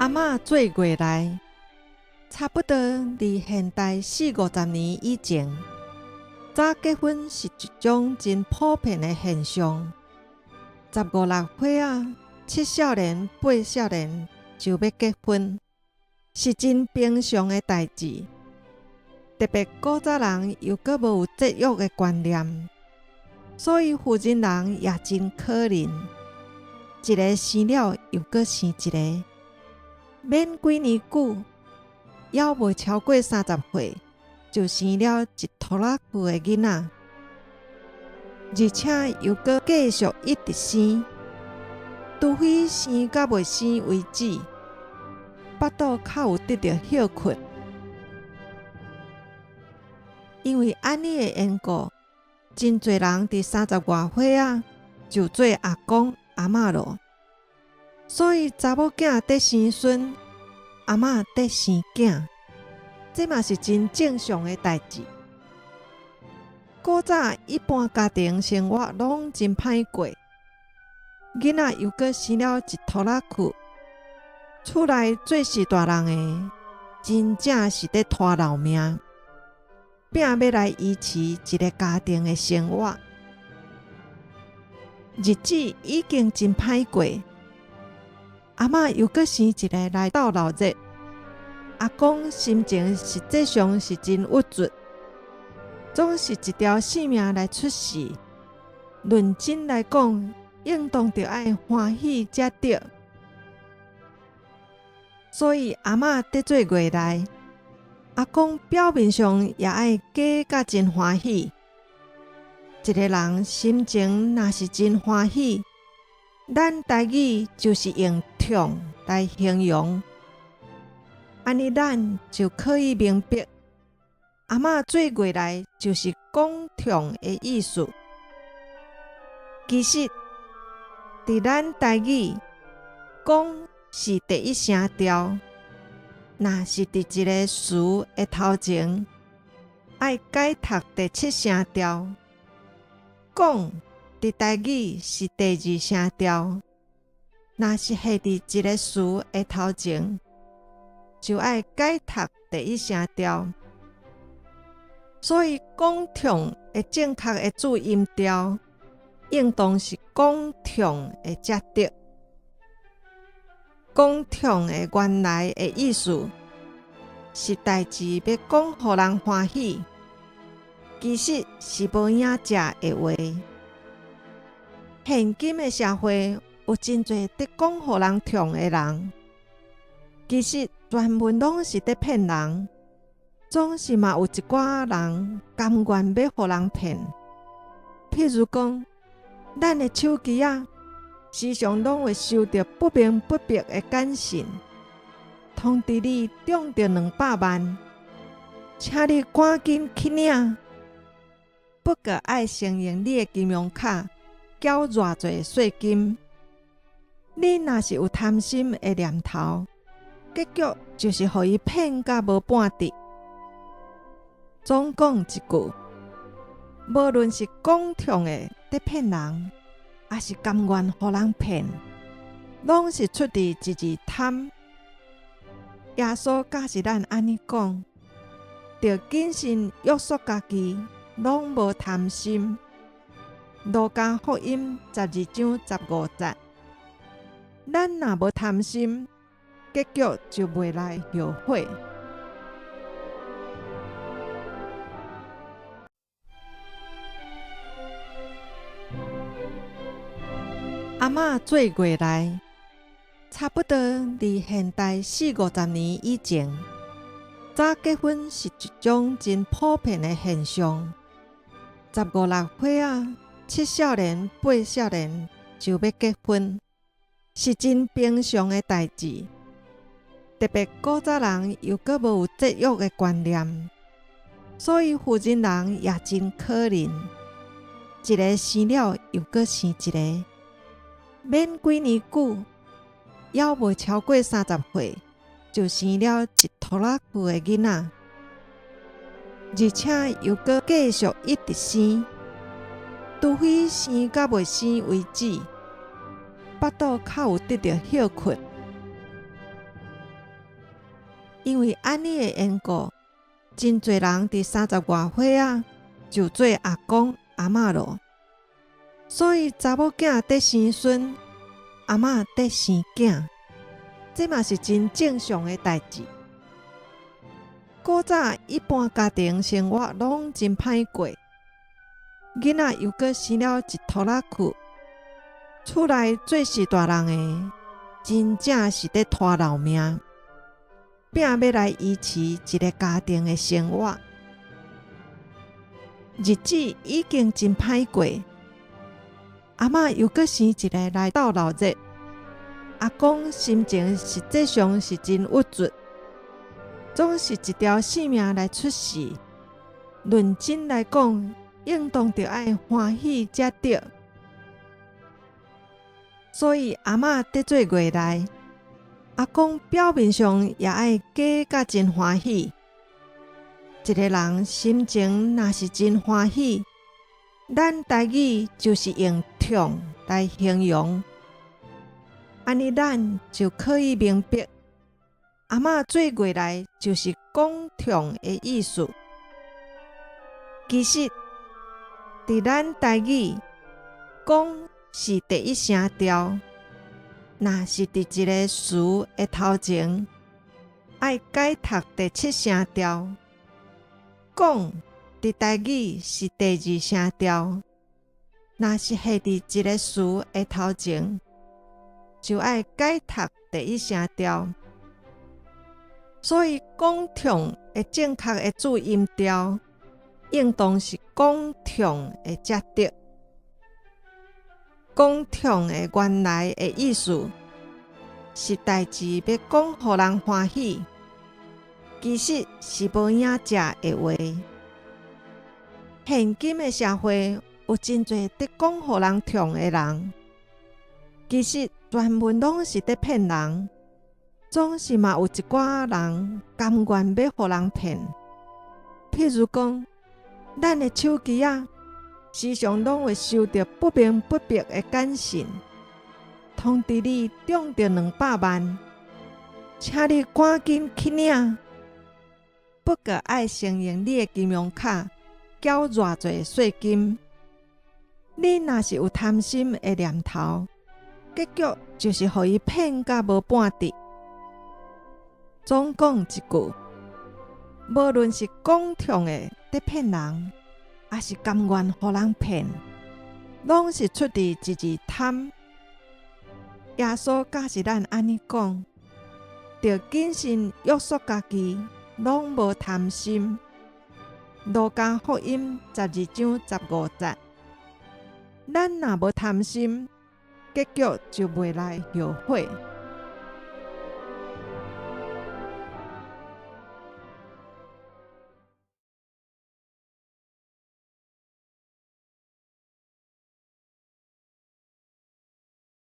阿嬤做月內，差不多佇現代四五十年以前，早結婚是一種真普遍的現象。十五六歲仔，七少年、八少年就欲結婚，是真平常的代誌。特別古早人猶閣無有節約的觀念，所以婦人人也真可憐，一个生了猶閣生一个。免幾年久，猶未超過30歲，就生了一拖拉庫的囡仔，而且猶閣繼續一直生，除非生甲袂生為止，腹肚較有得著歇睏。因為按呢的緣故，真濟人佇30外歲仔就做阿公阿嬤囉。所以查某囝佇生孫，阿嬤佇生囝，這嘛是真正常的代誌。古早一般家庭生活攏真歹過，囡仔猶閣生了一拖拉庫，厝內做序大人的，真正是佇拖老命，拼欲來維持一个家庭的生活，日子已經真歹過。阿嬤猶閣生一个來鬥鬧熱，阿公心情實際上是真鬱卒，總是一條性命來出世。論真來講，應當著愛歡喜才對。所以阿嬤佇做月內，阿公表面上也愛假甲真歡喜。一个人心情若是真歡喜，咱台語就是用暢來形容，按呢咱就可以明白，阿嬤做月內就是講暢的意思。其實，佇咱台語，講是第一聲調，若是佇一个詞的頭前，愛改讀第七聲調，講。佇台語是第二聲調，若是下佇一个詞的頭前，就愛改讀第一聲調。所以講暢的正確的注音調，應當是講暢的才對。講暢的原來的意思是代誌欲講予人歡喜，其實是無影食的話。現今的社會有真濟佇講予人暢的人，其實全部攏是佇騙人，總是嘛有一寡人甘願欲予人騙。譬如講，咱的手機仔，時常攏會收著不明不白的簡訊，通知你中著200萬，請你趕緊去領，不過愛先用你的金融卡。繳偌濟稅金？你若是有貪心的念頭，結局就是予伊騙甲無半滴。總講一句，無論是講暢的佇騙人，抑是甘願予人騙，攏是出佇一字貪。耶穌教示咱按呢講，著謹慎約束家己，攏無貪心。路加福音12章15節，咱若無貪心，結局就袂來後悔。阿嬤做月內，差不多佇現代四五十年以前，早結婚是一種真普遍的現象。十五六歲仔，七少年、八少年就欲結婚，是真平常的代誌。特別古早人猶閣無有節約的觀念，所以婦人人也真可憐，一个生了猶閣生一个，免幾年久，猶未超過30歲，就生了一拖拉庫的囡仔，而且猶閣繼續一直生。除非生甲袂生為止，腹肚較有得著歇睏。因為按呢的緣故，真濟人佇三十外歲仔就做阿公阿嬤囉。所以查某囝佇生孫，阿嬤佇生囝，這嘛是真正常的代誌。古早一般家庭生活攏真歹過，囡仔又閣生了一拖拉庫，厝內做序大人的，真正是佇拖老命，拼欲來維持一个家庭的生活。日子已經真歹過，阿嬤又閣生一个來鬥鬧熱，阿公心情實際上是真鬱卒，總是一條性命來出世。論真來講，應當著愛歡喜才對。所以阿嬤佇做月內，阿公表面上也愛假甲真歡喜。一个人心情若是真歡喜，咱台語就是用暢來形容。按呢，咱就可以明白，阿嬤做月內就是講暢的意思。其實，佇咱台語講是第一聲調，若是佇一个詞的頭前，愛改讀第七聲調。講佇台語是第二聲調，若是下佇一个詞的頭前，就愛改讀第一聲調。所以講暢的正確的注音調，應當是講暢的才對。講暢的原來的意思是代誌欲講予人歡喜，其實是無影食的話。現今的社會有真濟佇講予人暢的人，其實全部攏是佇騙人，總是嘛有一寡人甘願欲予人騙。譬如講，咱的手機仔，時常攏會收著不明不白的簡訊，通知你中著200萬，請你趕緊去領。不過愛先用你的金融卡繳偌濟稅金。你若是有貪心的念頭，結局就是予伊騙甲無半滴。總講一句，無論是講暢的佇騙人，抑是甘願予人騙，攏是出佇一字貪。耶穌教示咱按呢講，著謹慎約束家己，攏無貪心。路加福音12章15節，咱若無貪心，結局就袂來後悔。